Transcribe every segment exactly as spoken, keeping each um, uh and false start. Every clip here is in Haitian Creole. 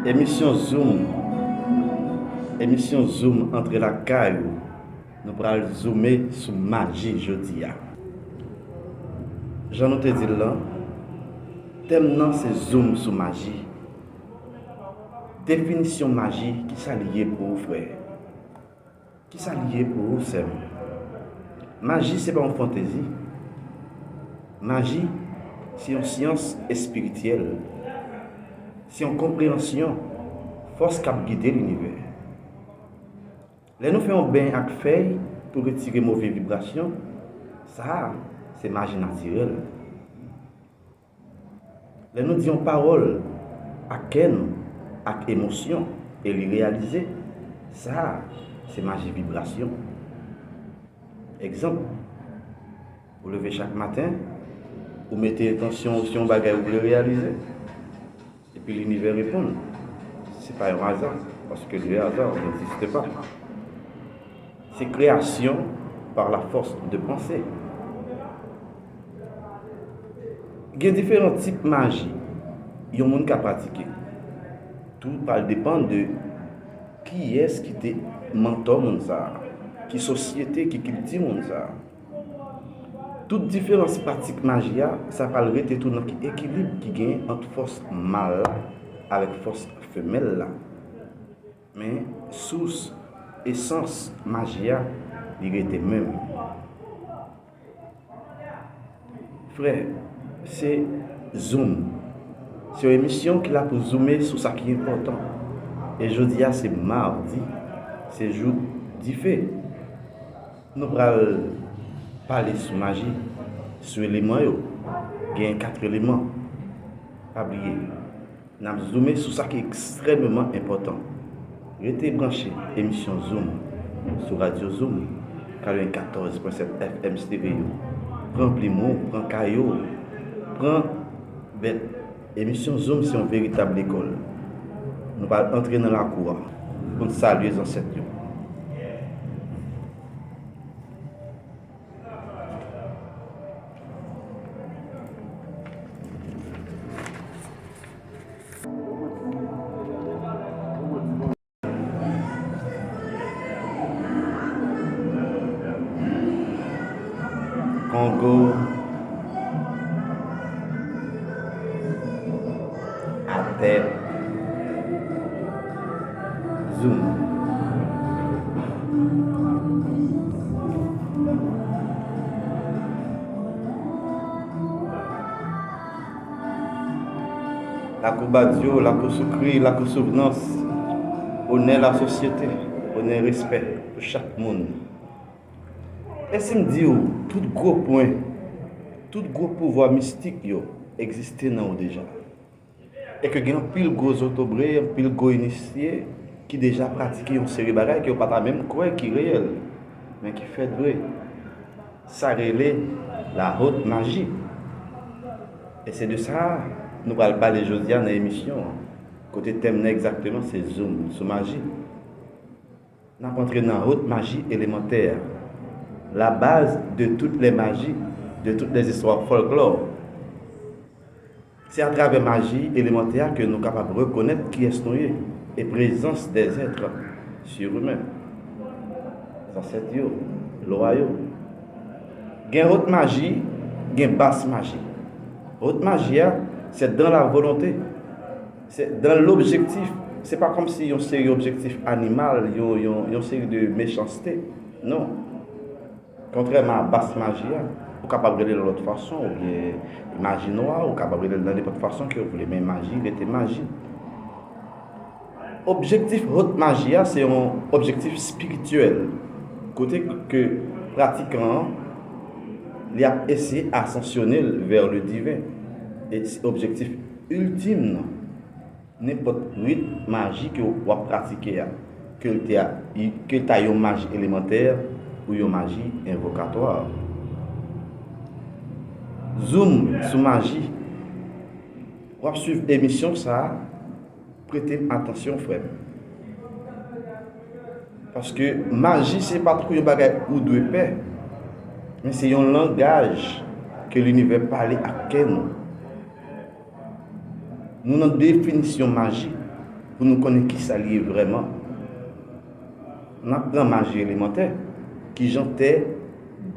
Emisyon Zoom. Emisyon Zoom antre lakay ou. Nou pral zoome sou maji jodi a. Jan nou te di l lan, tèm nan se Zoom sou maji. Definisyon maji, kisa li ye pou ou, frè? Kisa li ye pou ou, sè m? Maji se pa yon fantezi. Maji se yon syans espirityèl. Se yon konpreyansyon fòs k ap gide linivè. Lè nou fè yon beny ak fèy pou retire move vibrasyon, sa a se maji natirèl. Lè nou di yon pawòl ak kè nou, ak emosyon, e li reyalize, sa a se maji vibrasyon. Egzanp, ou leve chak maten, ou mete entansyon ou sou yon bagay ou vle reyalize, epi linivè reponn. Se pa yon aza, paske le hasard n'existe pas. Se kreyasyon par la force de penser. Gen diferan tip maji yon moun ka pratike. Tou pral depann de kiyès ki te mantò moun sa a, ki sosyete, ki kilti moun sa a. Tout diferans pratik maji a, sa pral rete tou nan ki ekilib ki genyen ant fòs mal la avèk fòs femèl la. Men sous, esans maji a, li rete menm. Frè, se Zoom. Se yon emisyon ki la pou zoome sou sa ki enpòtan. E jodi a se madi, se jou dife. Nou pral pale sou maji, sou eleman yo. Gen kat eleman. Pa bliye, n ap zoome sou sa ki ekstrèmeman enpòtan. Rete branche emisyon Zoom sou Radyo Zoom, katrevennkatòz pwen sèt F M Stereo. Pran plim ou, pran kaye w, pran bèt. Emisyon Zoom se yon veritab lekòl. Nou pral antre nan lakou a pou n salye zansèt yo. Kongo, atè, Zoom. Lakou Badyo, lakou Soukri, lakou Souvnans, onè lasosyete, onè respè pou chak moun. E si m di w, tout gwo pwen, tout gwo pouvwa mistik yo egziste nan ou deja? E ke gen anpil gwo zotobre, anpil gwo inisye ki deja pratike yon seri bagay ke yo pa ta menm kwè ki reyèl, men ki fèt vre. Sa rele la haute magie. E se de sa nou pral pale jodi a nan emisyon an, kote tèm nan egzakteman se Zoom sou maji. N ap antre nan haute magie élémentaire, la base de toutes les magies, de toutes les histoires folklore. Se atravè maji elemantè a ke nou kapab rekonèt kiyès nou ye e prezans des êtres surhumains, zansèt yo, lwa yo. Gen haute magie, gen basse magie. Haute magie a, c'est dans la volonté, c'est dans l'objectif. Se pa kòmsi yon seri objektif animal, yon, yon, yon seri de mechanste. Non. Kontrèman a basse magie a, ou kapab rele l lòt fason, oubyen maji nwa, ou kapab rele l nan nenpòt fason ke w vle, men maji rete maji. Objektif haute magie a, se yon objektif espirityèl, kote ke pratikan an, li ap eseye asansyone l vè le diven. E se objektif iltim nan. Nenpòt rit maji ke w ap pratike a, ke l te a, ke l ta yon maji elemantè ou yon maji envokatwa. Zoom sou maji. W ap swiv emisyon sa a, prete m atansyon, frè m. Paske maji se pa tankou yon bagay ou dwe pè, men se yon langaj ke linivè pale ak kè nou. Nou nan definisyon maji. Pou nou konnen kisa li ye vrèman, n ap pran maji elemantè, kijan tè,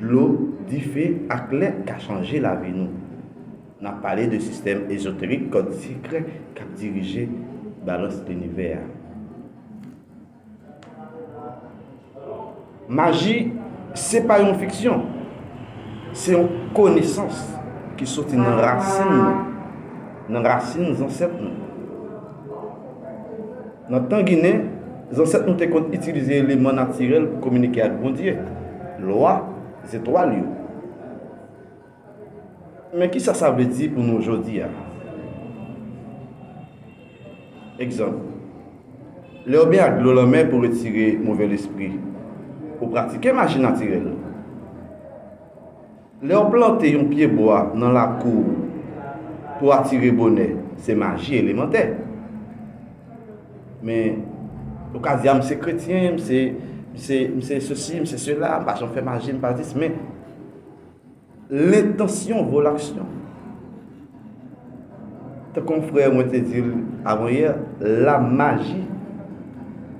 dlo, dife ak lè ka chanje lavi nou. N ap pale de sistèm ezoterik, kòd sekrè k ap dirije balans linivè a. Maji, se pa yon fiksyon, se yon konesans ki soti nan rasin nou, nan rasin zansèt nou. Nan tan Ginen, zansèt nou te konn itilize eleman natirèl pou kominike ak Bondye, lwa, zetwal yo. Men kisa sa vle di pou nou jodi a? Egzanp, lè w benyen ak dlo lanmè pou retire move lespri, ou pratike maji natirèl. Lè w plante yon pye bwa nan lakou w pou atire bonè, se maji elemantè. Men, ou ka di, "A, m se kretyen, m se, m se, m se sesi, m se sela, m pa janm fè maji, m pa zis," men lentansyon vo laksyon. Tankou yon frè mwen te di l avanyè, la maji,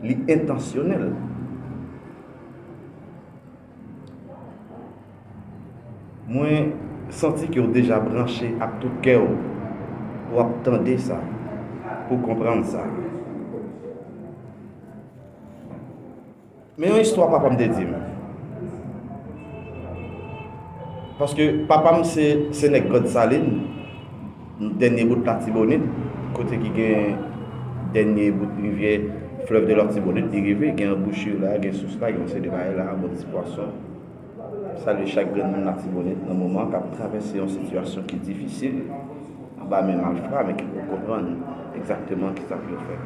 li entansyonèl. Mwen santi ke w deja branche ak tout kè w pou w ap tande sa, pou w konprann sa. Men yon istwa papa m te di m. Paske papa m se, se nèg Grann Salin, dènye bout Latibonit, kote ki gen dènye bout rivyè, fleuve de l'Artibonite, li rive, gen anbouchi la, gen sous la, gen yon seri de bagay la, bon ti pwason. Salye chak grenn moun Latibonit nan moman k ap travèse yon sitiyasyon ki difisil anba men malfra, men ki poko konprann egzakteman kisa pou yo fè.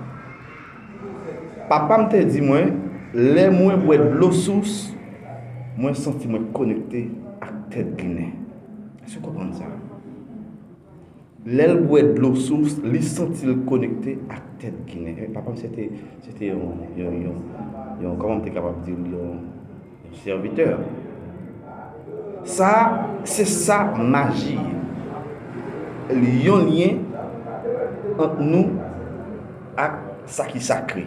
Papa m te di mwen, lè mwen bwè dlo sous, mwen santi mwen konekte ak tèt Ginen. Èske w konprann sa? Lè l bwè dlo sous, li santi l konekte ak tèt Ginen. E papa m se te, se te yon, yon, yon, yon, kòman m te kapab di l, yon, yon sèvitè. Sa, se sa maji ye. Yon lyen ant nou ak sa ki sakre.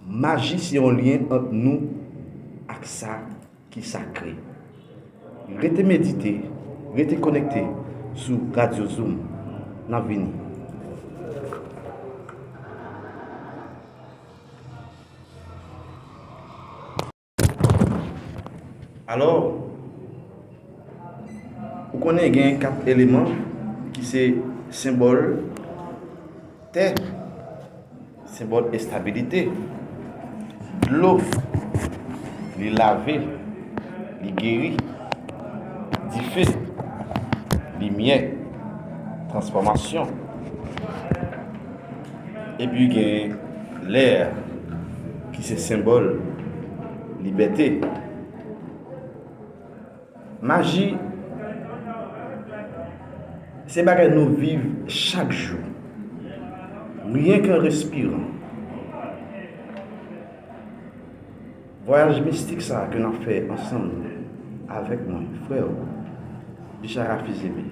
Maji se yon lyen ant nou ak sa ki sakre. Rete medite, rete konekte sou Radyo Zoom. N ap vini. Alò, ou konnen gen kat eleman ki se senbòl tè, senbòl estabilite, dlo, li lave, li geri, dife, limyè, transfòmasyon. Epi gen lè ki se senbòl libète. Maji, se bagay nou viv chak jou, ryen ke an respiran. Vwayaj mistik sa a ke n ap fè ansanm avèk mwen, frè w, Bichara Fizeme.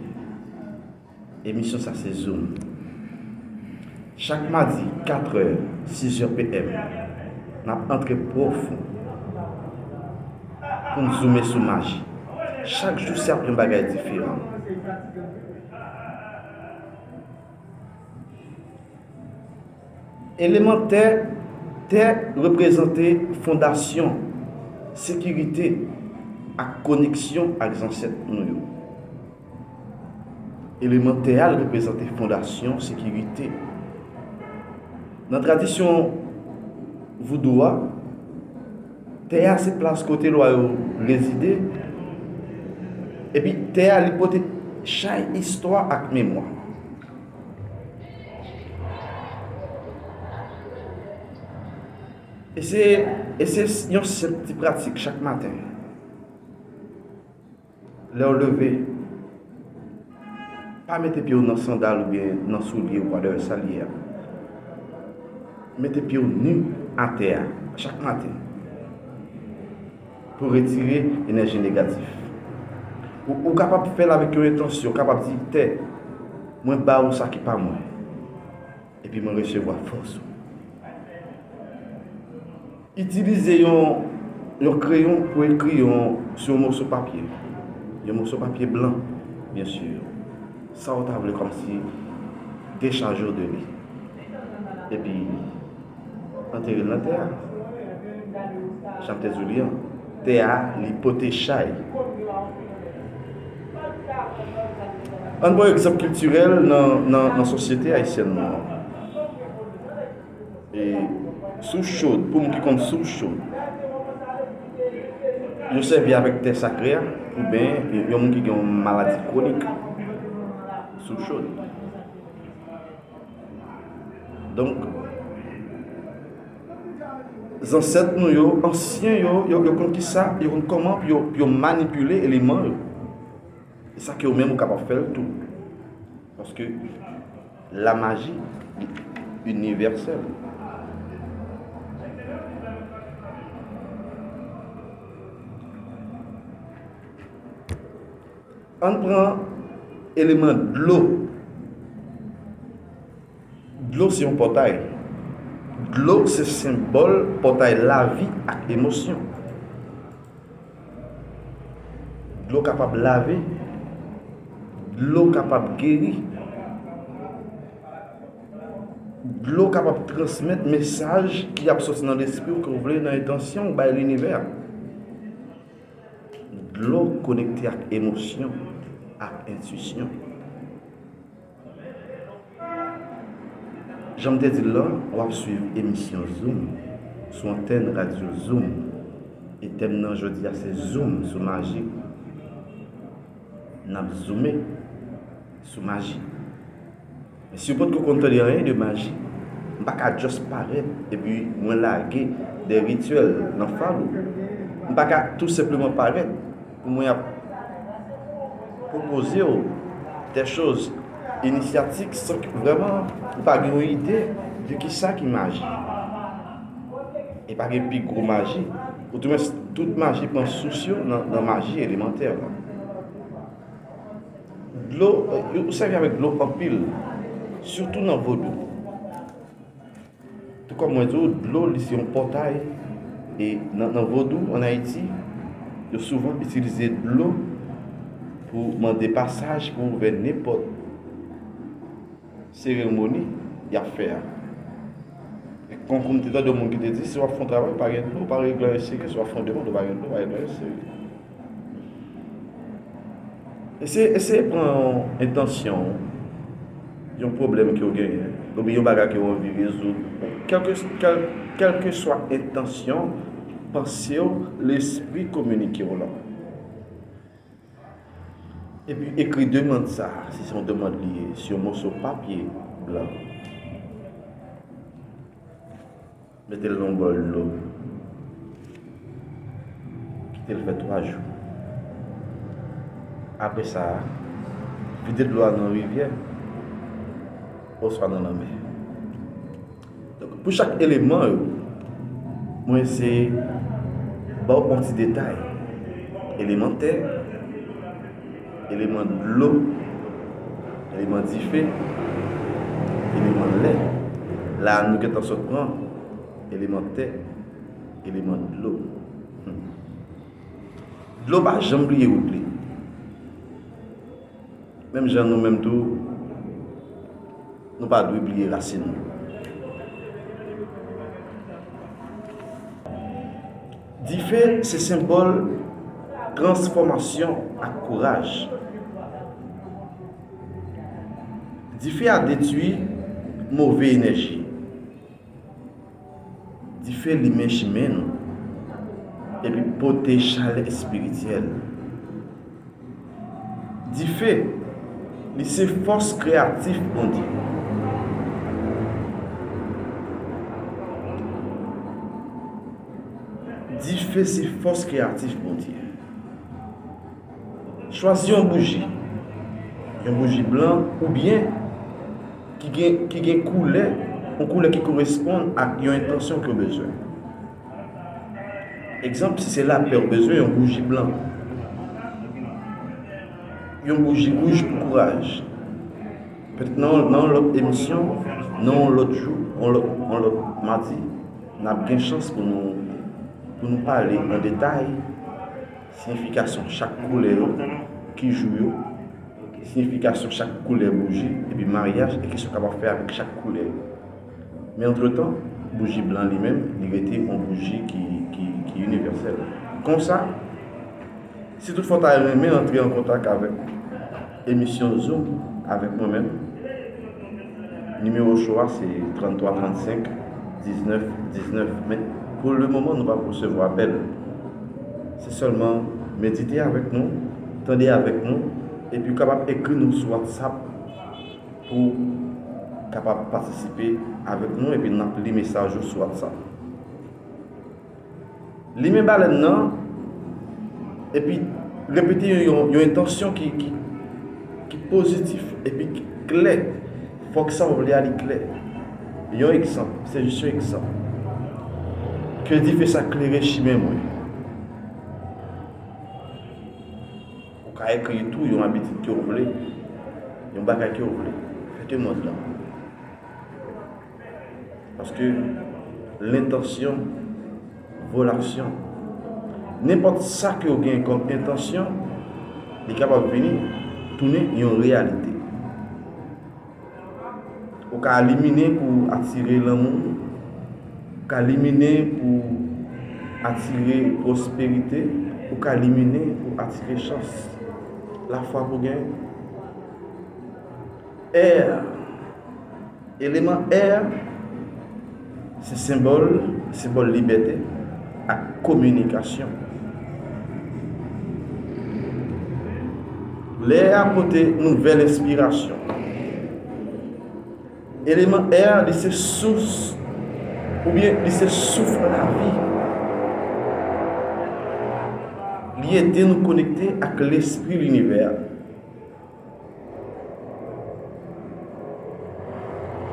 Emisyon sa se Zoom. Chak madi, katrè, sizè PM, n ap antre pwofon pou n zoume sou maji. Chak jou se ap yon bagay diferan. Eleman tè, tè reprezante fondasyon, sekirite ak koneksyon ak zansèt nou yo. Eleman tè a reprezante fondasyon, sekirite. Nan tradisyon voudou a, tè a se plas kote lwa yo rezide. Epi tè a li pote chay istwa ak memwa. E se, e se yon senp ti pratik chak maten. Lè w leve, pa mete pye w nan sandal oubyen nan soulye ou pa dèyè salye a. Mete pye w ni atè a chak maten pou retire enèji negatif. Ou, ou kapab fè l avèk yon entansyon, ou kapab di, tè, mwen ba ou sa ki pa mwen, epi mwen resevwa fòs ou. Itilize yon, yon kreyon pou ekri yon, sou yon moso papye. Yon moso papye blan, byen si. Sa w ta vle kòmsi dechaje w de li. Epi, antere l nan tè a. Jan m te di w li an, tè a, li pote chay. Ann pran yon egzanp kiltirèl nan, nan, nan sosyete ayisyèn nou an. E, souf chod, pou moun ki konn souf chod, yo sèvi avèk tè sakre a, oubyen yon moun ki gen yon maladi kwonik, souf chod. Donk, zansèt nou yo, ansyen yo, yo, yo konn kisa, yo konn kòman pou yo, pou yo manipile eleman yo. E sa ke ou menm ou kapab fè l tou. Paske la maji li inivèsèl. Ann pran eleman dlo. Dlo se yon pòtay. Dlo se senbòl pòtay lavi ak emosyon. Dlo kapab lave. Dlo kapab geri. Dlo kapab transmèt mesaj ki ap soti nan lespri w ke w vle nan entansyon w bay linivè a. Dlo konekte ak emosyon, ak entwisyon. Jan m te di l lan, w ap swiv emisyon Zoom sou antèn radyo Zoom. E tèm nan jodi a se Zoom sou maji. N ap zoume sou maji. Men si w potko konn tande anyen de maji, m pa ka just parèt epi mwen lage de rityèl nan fal ou. M pa ka tou senpleman parèt pou mwen ap pwopoze w de choz inisyatik san ke vrèman ou pa gen yon ide de kisa ki maji. E pa gen pi gwo maji. Ou tou mwen, tout maji pran sous yo nan, nan maji elemantè la. Dlo, yo sèvi avèk dlo anpil, sitou nan vodou. Tou kòm mwen di w, dlo li se yon pòtay, e nan, nan vodou ann Ayiti, yo souvan itilize dlo pou mande pasaj pou ouvè nenpòt seremoni y ap fè a. Konkou m te tande yon moun ki te di, si w ap fè yon travay, pa gen dlo, pa regle anyen serye, si w ap fè yon demann, ou pa gen dlo, pa regle anyen serye. Eseye, eseye pran yon entansyon, yon pwoblèm ke w genyen, oubyen yon bagay ke w anvi rezoud. Kèlke, kèl, kèlkeswa entansyon, panse w, lespri kominike w lan. Epi ekri demann sa a, si se yon demann li ye, sou yon moso papye blan. Mete l nan yon bòl dlo. Kite l fè twa jou. Apre sa, vide dlo a nan rivyè oswa nan lanmè. Donk, pou chak eleman yo, mwen eseye ba w yon ti detay. Eleman tè, eleman dlo, eleman dife, eleman lè. La a, nou gentan sot pran eleman tè, eleman dlo. Hmm. Dlo pa janm bliye wout li. Menm jan nou menm tou, nou pa dwe bliye rasin nou. Dife se senbòl transfòmasyon ak kouraj. Dife a detwi move enèji. Dife limen chimen nou epi pote chalè espirityèl. Dife, li se fòs kreyatif Bondye. Dife se fòs kreyatif Bondye. Chwazi yon bouji, yon bouji blan oubyen ki gen, ki gen koulè, yon koulè ki koresponn ak yon entansyon ke w bezwen. Egzanp, si se lapè w bezwen, yon bouji blan. Yon bouji wouj pou kouraj. Petèt nan, nan yon lòt emisyon, nan yon lòt jou, yon lòt, yon lòt madi, n ap gen chans pou nou, pou nou pale an detay siyifikasyon chak koulè yo, ki jou yo, siyifikasyon chak koulè bouji, epi maryaj e kisa w kapab fè avèk chak koulè yo. Men antretan, bouji blan li menm, li rete yon bouji ki, ki, ki inivèsèl. Konsa, si toutfwa w ta renmen antre an kontak avèk emisyon Zoom avèk mwen menm, nimewo cho a se tranntwa trannsenk diznèf diznèf. Men pou le moman, nou p ap resevwa apèl. Se sèlman medite avèk nou, tande avèk nou, epi w kapab ekri nou sou WhatsApp pou kapab patisipe avèk nou, epi n ap li mesaj ou sou WhatsApp. Limen balèn nan, epi repete yon, yon, yon entansyon ki, ki, ki pozitif, epi ki klè. Fòk sa w vle a li klè. Yon egzanp, se jis yon egzanp. Ke dife sa klere chimen mwen. Ou ka ekri tou yon abitid ke w vle, yon bagay ke w vle. Fè ke mond lan. Paske lentansyon vo laksyon. Nenpòt sa ke w gen kòm entansyon, li kapab vini tounen yon reyalite. Ou ka limine pou atire lanmou, ou ka limine pou atire pwosperite, ou ka limine pou atire chans. Lafwa pou gen. Air. Eleman air se senbòl, senbòl libète ak kominikasyon. Lè a pote nouvèl enspirasyon. Eleman air, li se sous, oubyen li se souf lavi. Li ede nou konekte ak lespri linivè a.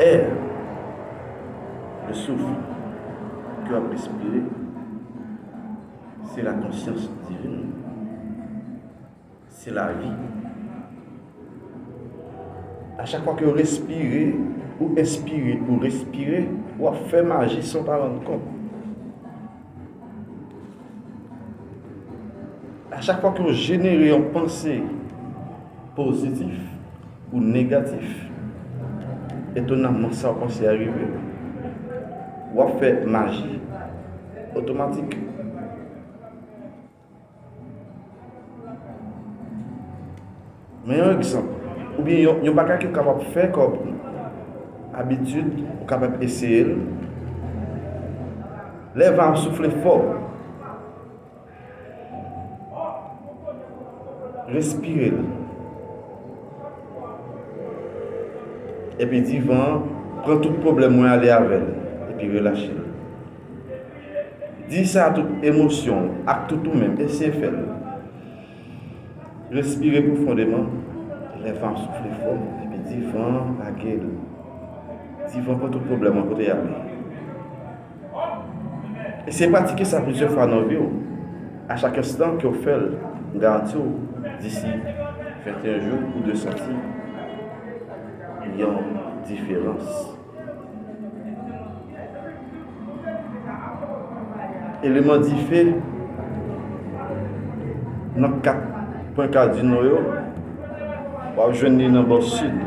Air, le souffle ke w ap respire, se la konsyans divin. Se lavi. A chak fwa ke w respire, ou enspire, ou respire, w ap fè maji san w pa rann kont. A chak fwa ke w jenere yon panse pozitif ou negatif, etonamman sa w panse a rive, w ap fè maji otomatik. Men yon egzanp, oubyen yon, yon bagay ke w kapab fè kòm abitid, ou kapab eseye l. Lè van ap soufle fò, respire l. Epi di van an, pran tout pwoblèm mwen ale avè l, epi relache l. Di sa a tout emosyon w ak tout ou menm, eseye fè l. Respire pwofondeman, lè van ap soufle fò, epi di van an lage l. Di van pran tout pwoblèm an kote y ale. Eseye pratike sa plizyè fwa nan vi w. A chak enstan ke w fè l, m garanti w, disi venteyen jou, ou dwe santi yon diferans. Eleman dife nan kat pwen kadino yo, w ap jwenn li nan bò sid.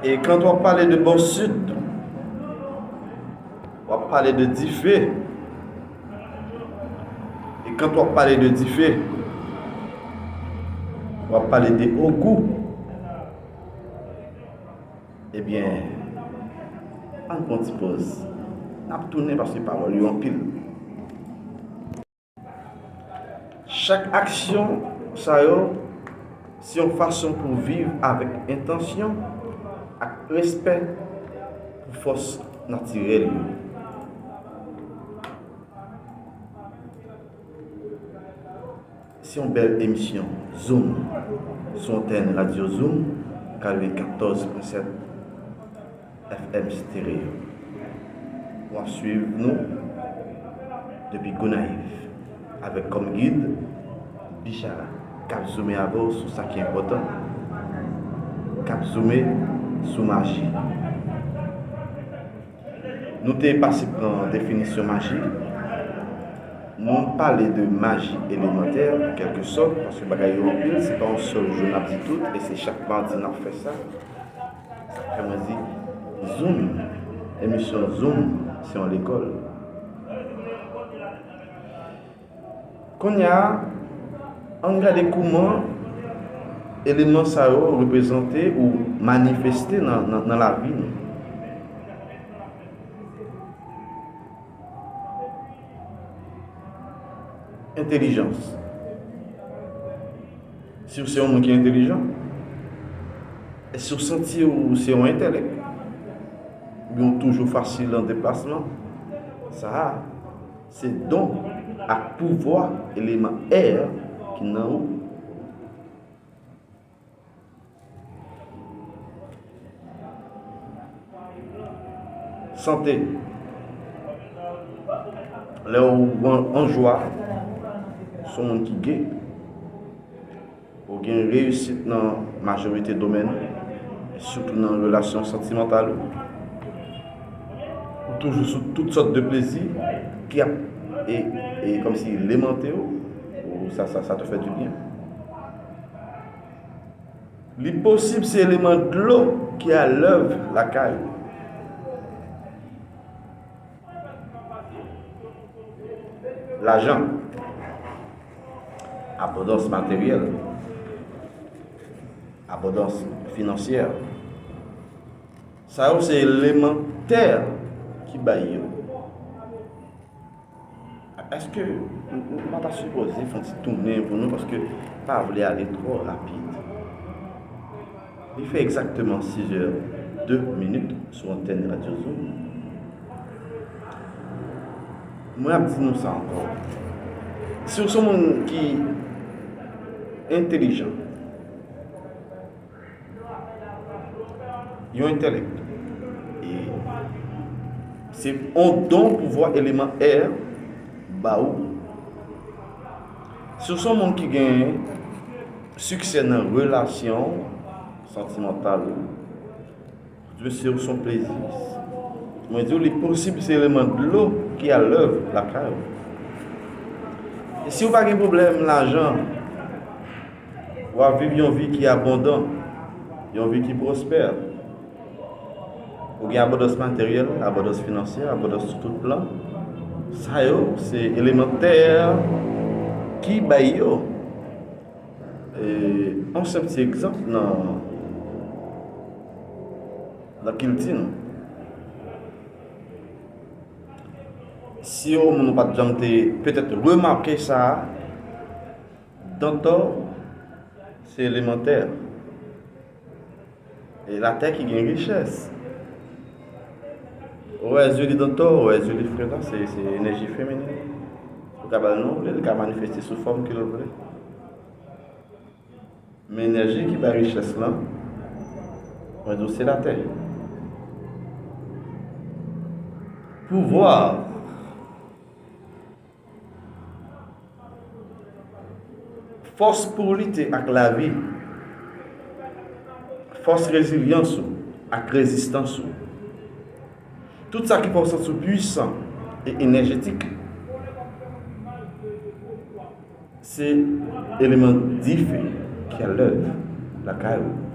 E kan w ap pale de bò sid, w ap pale de dife. E kan w ap pale de dife, w ap pale de ogou. Ebyen, ann pran ti poz. N ap tounen paske pawòl yo anpil. Chak aksyon sa yo se yon fason pou viv avèk entansyon ak respè pou fòs natirèl yo. Se yon bèl emisyon Zoom sou antèn Radyo Zoom katrevenkatòz pwen sèt F M Stereo. W ap swiv nou depi Gonayiv avèk kòm gid Bishara, k ap zoume avè w sou sa ki enpòtan, k ap zoume sou maji. Nou te pase pran definisyon maji. Nou pale de maji elemantè, an kèlke sòt, paske bagay yo anpil, se pa yon sèl jou n ap di tout, e se chak madi n ap fè sa. Sa fè mwen di, Zoom, emisyon Zoom, se yon lekòl. Kounye a, ann gade kòman eleman sa yo reprezante ou manifeste nan, nan, nan lavi nou. Entèlijans. Si w se yon moun ki entèlijan, si w santi w se yon entèlèk, oubyen w toujou fasil an deplasman, sa a, se don ak pouvwa eleman air ki nan ou. Sante. Lè w an, an jwa, se yon moun ki gay. Ou gen reyisit nan majorite domèn, sitou nan relasyon santimantal ou. Ou toujou sou tout sòt de plezi ki ap, e, e kòmsi lemante w, ou sa, sa, sa te fè di byen. Li posib se eleman dlo ki alèv lakay ou. Lajan, abondans materyèl, abondans finansyè. Sa yo se eleman tè ki bay yo. Èske m, m, m pa ta sipoze fè yon ti tounen pou nou, paske m pa vle ale twò rapid. Li fè egzakteman sizè de minit sou antèn Radyo Zoom. Mwen ap di nou sa ankò. Si w se yon moun ki entèlijan, yon entèlèk, e se yon don pouvwa eleman air ba ou. Si w se yon moun ki gen siksè nan relasyon santimantal ou, Dye se yon plezi. Mwen di w, li posib se eleman dlo ki alèv lakay ou. E si w pa gen pwoblèm lajan, w ap viv yon vi ki abondan, yon vi ki pwospè. Ou gen abondans materyèl, abondans finansyè, abondans sou tout plan. Sa yo, se eleman tè ki bay yo. E, yon senp ti egzanp nan, nan kilti nou. Si yon moun ou pa t janm te petèt remake sa, dantò, se eleman tè. E latè ki gen richès. Ou wè zye li dantò, ou wè zye li freda, se, se enèji feminen. Ou ka ba l non w vle, li ka manifeste sou fòm ke l vle. Men enèji ki bay richès lan, mwen di w se latè. Pouvwa. Fòs pou w lite ak lavi. Fòs rezilyans ou ak rezistans ou. Tout sa ki fè w santi w pwisan e enèjetik, se eleman dife ki alèv lakay ou.